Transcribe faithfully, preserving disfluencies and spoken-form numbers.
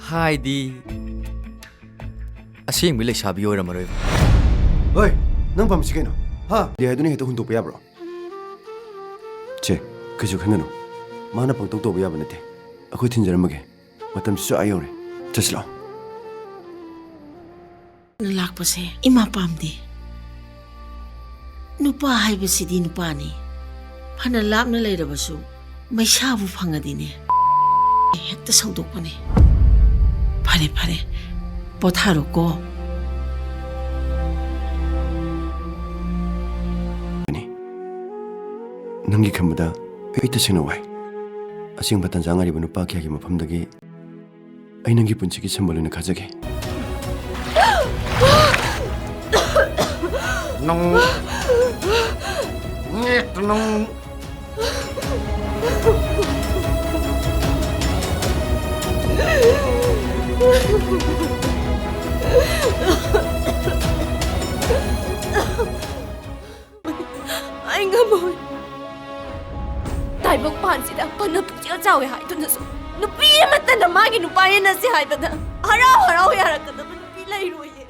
ꯍꯥꯏꯗꯤ, ꯑꯁꯦꯡꯕ ꯂꯩꯁꯥꯕꯤ ꯑꯣꯏꯔꯝꯃꯔꯣꯏꯕ꯫ ꯍꯣꯏ, ꯅꯪ ꯄꯥꯝꯃꯤꯁꯤ ꯀꯩꯅꯣ? ꯍꯥ? ꯗꯦ ꯍꯥꯏꯗꯨꯅ ꯍꯦꯛꯇ ꯍꯨꯟꯗꯣꯛꯄ ꯌꯥꯕ꯭ꯔꯣ? ꯆꯦ, ꯀꯩꯁꯨ ꯈꯟꯒꯅꯨ꯫ ꯃꯥꯅ ꯄꯪꯇꯧ ꯇꯧꯕ ꯌꯥꯕ ꯅꯠꯇꯦ꯫ ꯑꯩꯈꯣꯏ ꯊꯤꯟꯖꯔꯝꯃꯒꯦ꯫ ꯃꯇꯝꯁꯤꯁꯨ ꯑꯥ ꯌꯧꯔꯦ꯫ ꯆꯠꯁꯤ ꯂꯥꯛꯑꯣ꯫ ꯂꯥꯛꯄꯁꯦ ꯏꯃꯥ ꯄꯥꯝꯗꯦ꯫ ꯅꯨꯄꯥ ꯍꯥꯏꯕꯁꯤꯗꯤ ꯅꯨꯄꯥꯅꯤ꯫ ꯐꯅ ꯂꯥꯞꯅ ꯂꯩꯔꯕꯁꯨ ꯃꯩꯁꯥꯕꯨ ꯐꯪꯉꯗꯤꯅꯦ, ꯍꯦꯛꯇ ꯁꯧꯗꯣꯛꯄꯅꯦ꯫ ꯐꯔꯦ, ꯐꯔꯦ, ꯄꯣꯊꯥꯔꯣꯀꯣ꯫ ꯅꯪꯒꯤ ꯈꯟꯕꯗ ꯑꯩ ꯇꯁꯦꯡꯅ ꯋꯥꯏ꯫ ꯑꯁꯦꯡꯕ ꯇꯟꯖꯥ ꯉꯥꯏꯔꯤꯕ ꯅꯨꯄꯥ ꯀꯌꯥꯒꯤ ꯃꯐꯝꯗꯒꯤ ꯑꯩ ꯅꯪꯒꯤ ꯄꯨꯟꯁꯤꯒꯤ ꯁꯝꯕꯜ ꯑꯣꯏꯅ ꯈꯥꯖꯒꯦ꯫ ꯅꯪ, ꯅꯪ꯫ ꯑꯩ ꯉꯝꯃꯣꯏ꯫ ꯇꯥꯏꯕꯪ ꯄꯥꯟꯁꯤꯗ ꯐꯅ ꯄꯨꯛꯆꯦꯜ ꯆꯥꯎꯋꯦ ꯍꯥꯏꯗꯨꯅꯁꯨ, ꯅꯨꯄꯤ ꯑꯃꯠꯇꯅ ꯃꯥꯒꯤ ꯅꯨꯄꯥ ꯌꯦꯟꯅꯁꯤ ꯍꯥꯏꯕꯗ ꯍꯔꯥꯎ ꯍꯔꯥꯎ ꯌꯥꯔꯛꯀꯗꯕ ꯅꯨꯄꯤ ꯂꯩꯔꯣꯏꯌꯦ꯫